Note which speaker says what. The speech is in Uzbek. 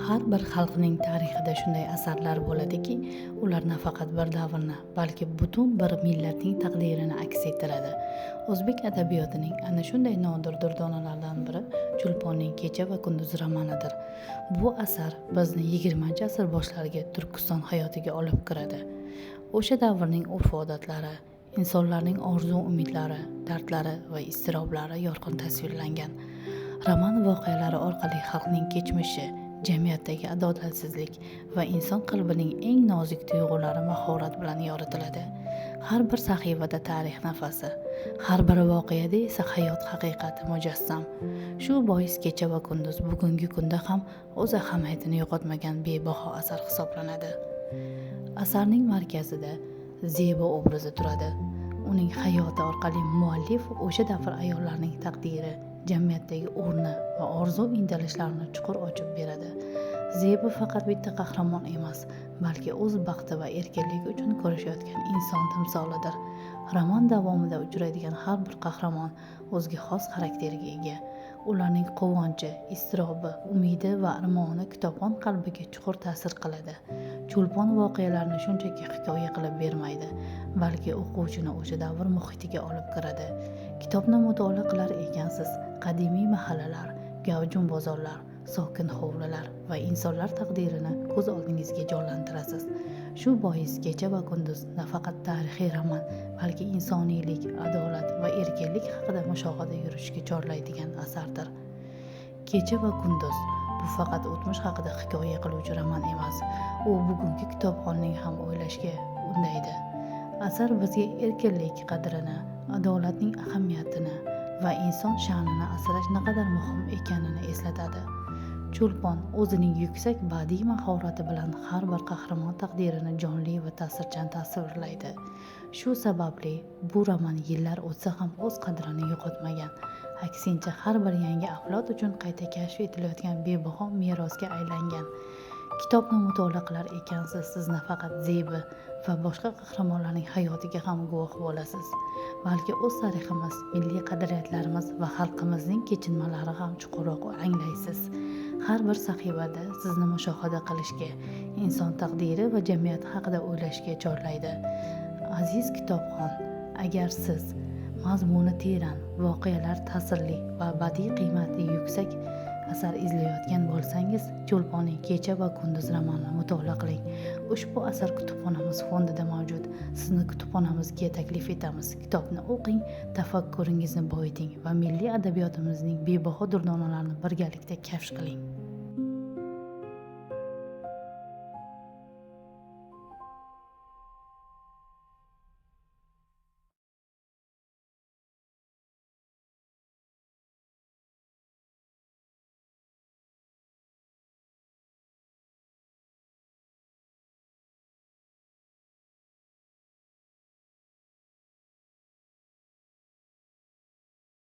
Speaker 1: Har bir xalqning tarixida shunday asarlar bo'ladiki, ular nafaqat bir davrni, balki butun bir millatning taqdirini aks ettiradi. O'zbek adabiyotining ana shunday nodir durdonalaridan biri Cho'lponning Kecha va kunduz romanidir. Bu asar bizni 20-asr boshlariga, Turkiston hayotiga olib kiradi. O'sha davrning urf-odatlari, insonlarning orzu umidlari, dardlari va iztiroblari yorqin tasvirlangan. Roman voqealari orqali xalqning kechmishi, jamiyatdagi adolatsizlik va inson qalbining eng nozik tuyg'ulari mahorat bilan yoritiladi. Har bir sahifada tarix nafasi, har bir voqeada esa hayot haqiqati mujassam. Shu bois Kecha va kunduz bugungi kunda ham o'z ahamiyatini yo'qotmagan bebaho asar hisoblanadi. Asarning markazida Zebo obrazi turadi. Uning hayoti orqali muallif o'sha davr ayollarining taqdiri, jamiyatdagi o'rni va orzu intilishlarini chuqur ochib beradi. Zebo faqat bitta qahramon emas, balki o'z baxti va erkinligi uchun kurashayotgan inson timsolidir. Roman davomida uchraydigan har bir qahramon o'ziga xos xarakterga ega. Ularning quvonchi, iztirobi, umidi va armoni kitobxon qalbiga chuqur ta'sir qiladi. Cho'lpon voqealarni shunchaki hikoya qilib bermaydi, balki o'quvchini o'sha davr muhitiga olib kiradi. Kitobni mutolaa qilar ekansiz, qadimiy mahallalar, gavjum bozorlar, sokin hovlilar va insonlar taqdirini ko'z oldingizga jonlantirasiz. Shu bois Kecha va kunduz nafaqat tarixiy roman, balki insoniylik, adolat va erkinlik haqida mushohada yuritishga chorlaydigan asardir. Kecha va kunduz bu faqat o'tmish haqida hikoya qiluvchi roman emas, u bugungi kitobxonning ham o'ylashga undaydi. Asar bizga erkinlik qadrini, adolatning ahamiyatini va inson sha'nini asrash naqadar muhim ekanini eslatadi. Cho'lpon o'zining yuksak badiiy mahorati bilan har bir qahramon taqdirini jonli va ta'sirchan tasvirlaydi. Shu sababli bu roman yillar o'tsa ham o'z qadrini yo'qotmagan, aksincha, har bir yangi avlod uchun qayta kashf etilayotgan bebaho merosga aylangan. Kitobni mutolaa qilar ekansiz, siz nafaqat Zebi va boshqa qahramonlarning hayotiga ham guvoh bo'lasiz, balki o'z tariximiz, milliy qadriyatlarimiz va xalqimizning kechinmalari ham chuqurroq anglaysiz. Har bir sahifada sizni mushohada qilishga, inson taqdiri va jamiyat haqida o'ylashga chorlaydi. Aziz kitobxon, agar siz mazmuni teran, voqealar ta'sirli va badiiy qiymati yuksak asar izlayotgan bo'lsangiz, Cho'lponning Kecha va kunduz romanini mutolaa qiling. Ushbu asar kutubxonamiz fondida mavjud. Sizni kutubxonamizga taklif etamiz. Kitobni o'qing, tafakkuringizni boyiting va milliy adabiyotimizning bebaho durdonalarini birgalikda kashf qiling.